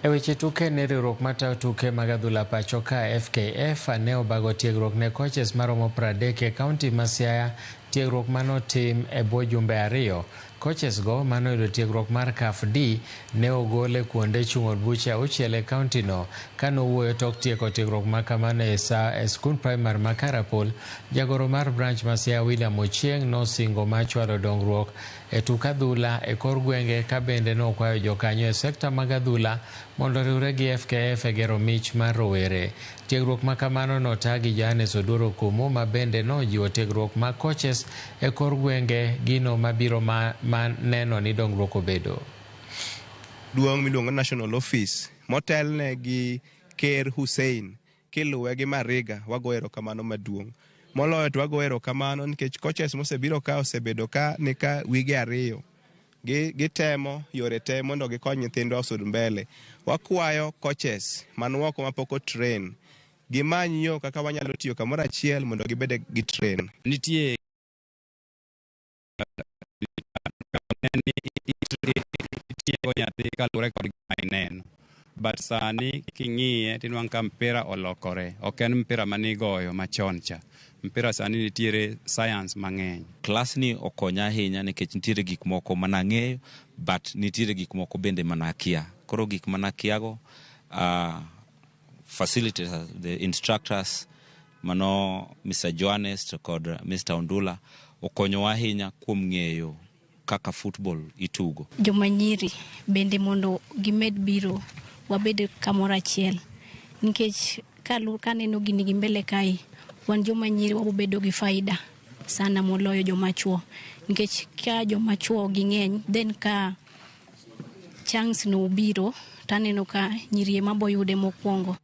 E weche tuke ne riwruok matayo tuke mag adhula pacho ka FKF ne obago tiegruok ne coaches maromo 30 e kaunti ma Siaya, tiegruok manotim e bwo jumbe 2. Coaches go manoyudo tiegruok mar CAF D ne ogol e kuonde chung' od buche 6 e kaunti no. Kanowuoyo tok tieko tiegruok ma kamano e sa e skund primary ma Karapol, jagoro mar branch ma Siaya William Ochieng nosingo mar chwalo dongruok e tuk adhula e kor gwenge ka bende nokwayo jokanyo e sekta mag adhula mondo oriwre gi FKF e gero mich mar rowere. Tiegruok ma kamano nota gi Johannes Oduor Okumu ma bende nojiwo tiegruok mag coaches e kor gwenge gino mabiro ma neno ni dongruok obedo. Duong' miluongo National Office motelne gi Ker Hussein kiluwe gi Mariga, wago erokamano maduong'. Moloyo to wago erokamano nikech coaches mosebiro ka osebedo ka ni ka wige 2. Gitemo yore te mondo gikony nyithindwa osud mbele. Wakwayo coaches man oko mapok otrain gimany yo kaka wanyalo tiyo kamoro achiel mondo gibed gi train. Nitie itiego nyathi kaluwore kod gima ineno. But sani king'iye tinwang'o ka mpira olokore. Ok en mpira manigoyo machon cha. Mpira sani nitiere science mang'eny. Klas ni okonya ahinya nikech nitiere gik moko manang'eyo but nitiere gik moko bende manakia. Koro gik manakiago, facilitators, the instructors mano Mr. Johannes to kod Mr. Ondula okonyowa ahinya kuom ng'eyo kaka football itugo. Joma nyiri bende mondo gimed biro wabed kamoro achiel nikech kaneno gini gi mbele kae wan joma nyiri wabobedo gi faida sana moloyo joma chuo nikech ka joma chuo ging'eny then ka chance no obiro taneno ka nyiri ema boyude mokwongo.